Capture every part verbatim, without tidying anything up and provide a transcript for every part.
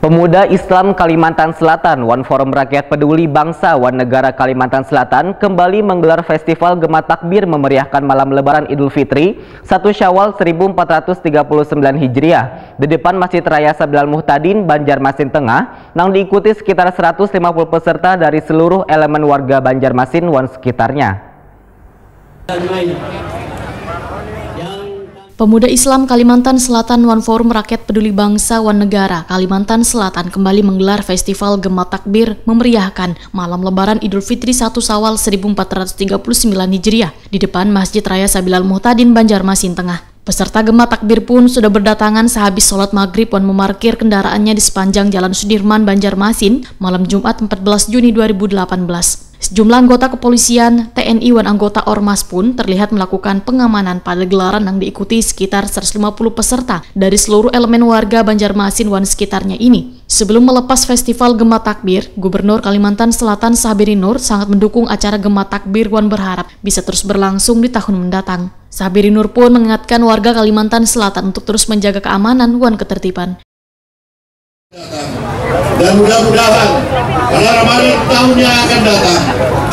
Pemuda Islam Kalimantan Selatan wan Forum Rakyat Peduli Bangsa wan Negara Kalimantan Selatan kembali menggelar festival Gema Takbir memeriahkan malam Lebaran Idul Fitri satu Syawal seribu empat ratus tiga puluh sembilan Hijriah di depan Masjid Raya Sabilal Muhtadin, Banjarmasin Tengah, nang diikuti sekitar seratus lima puluh peserta dari seluruh elemen warga Banjarmasin wan sekitarnya. Pemuda Islam Kalimantan Selatan wan Forum Rakyat Peduli Bangsa wan Negara Kalimantan Selatan kembali menggelar festival Gema Takbir memeriahkan malam Lebaran Idul Fitri satu Sawal seribu empat ratus tiga puluh sembilan Hijriah di depan Masjid Raya Sabilal Muhtadin, Banjarmasin Tengah. Peserta Gema Takbir pun sudah berdatangan sehabis sholat maghrib wan memarkir kendaraannya di sepanjang Jalan Sudirman, Banjarmasin, malam Jumat empat belas Juni dua ribu delapan belas. Sejumlah anggota kepolisian, T N I wan anggota Ormas pun terlihat melakukan pengamanan pada gelaran yang diikuti sekitar seratus lima puluh peserta dari seluruh elemen warga Banjarmasin wan sekitarnya ini. Sebelum melepas festival Gema Takbir, Gubernur Kalimantan Selatan Sahbiri Nur sangat mendukung acara Gema Takbir wan berharap bisa terus berlangsung di tahun mendatang. Sahbiri Nur pun mengingatkan warga Kalimantan Selatan untuk terus menjaga keamanan wan ketertiban. Dan mudah-mudahan pada Ramadan tahun yang akan datang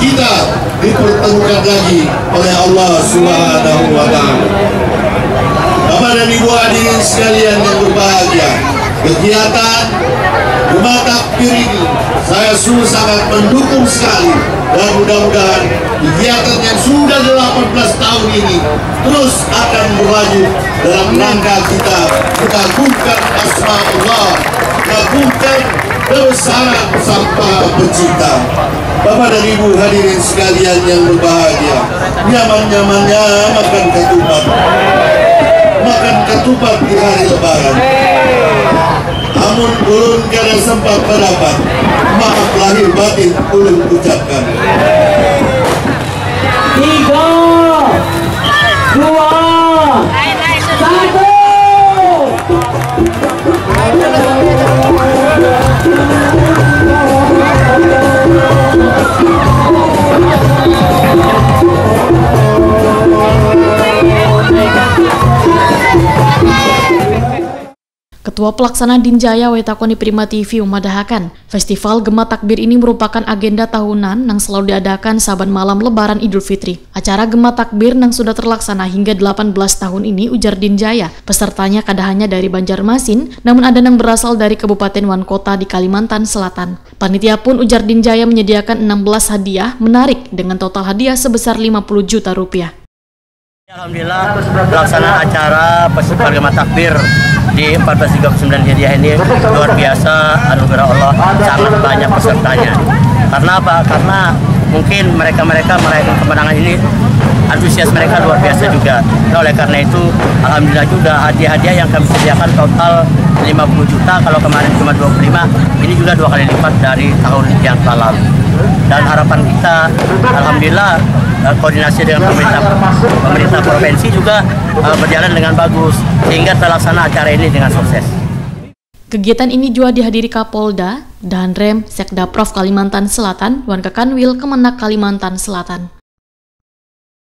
kita dipertemukan lagi oleh Allah Subhanahu wa taala. Bapak dan Ibu hadirin sekalian yang berbahagia, kegiatan Gema Takbir ini saya sungguh sangat mendukung sekali dan mudah-mudahan kegiatan yang sudah delapan belas tahun ini terus akan berlanjut dalam rangka kita mengagungkan asma Allah, mengagungkan kebesaran Sang Maha Pencipta. Bapak dan Ibu hadirin sekalian yang berbahagia, nyaman-nyamannya makan ketupat. Makan ketupat di hari Lebaran. Amun ulun kada sempat berdapat, maaf lahir batin ulun ucapkan. Tiga, dua, satu. Ketua Pelaksana Dinjaya Waitakon di Prima T V memadahakan, festival Gema Takbir ini merupakan agenda tahunan nang selalu diadakan saban malam Lebaran Idul Fitri. Acara Gema Takbir nang sudah terlaksana hingga delapan belas tahun ini, ujar Dinjaya. Pesertanya kada hanya dari Banjarmasin, namun ada nang berasal dari kabupaten wan kota di Kalimantan Selatan. Panitia pun, ujar Dinjaya, menyediakan enam belas hadiah menarik dengan total hadiah sebesar lima puluh juta rupiah. Alhamdulillah, pelaksanaan acara Festival Gema Takbir di empat belas tiga puluh sembilan Hijriah ini luar biasa, anugerah Allah, sangat banyak pesertanya. Karena apa? Karena mungkin mereka-mereka meraihkan kemenangan ini, antusias mereka luar biasa juga. Nah, oleh karena itu, alhamdulillah juga, hadiah-hadiah yang kami sediakan total lima puluh juta, kalau kemarin cuma dua puluh lima, ini juga dua kali lipat dari tahun yang telah lalu. Dan harapan kita, alhamdulillah, eh, koordinasi dengan pemerintah, pemerintah provinsi juga, eh, berjalan dengan bagus, sehingga terlaksana acara ini dengan sukses. Kegiatan ini juga dihadiri Kapolda, Danrem, Sekda Prov Kalimantan Selatan, wan Kakanwil Kemenag Kalimantan Selatan.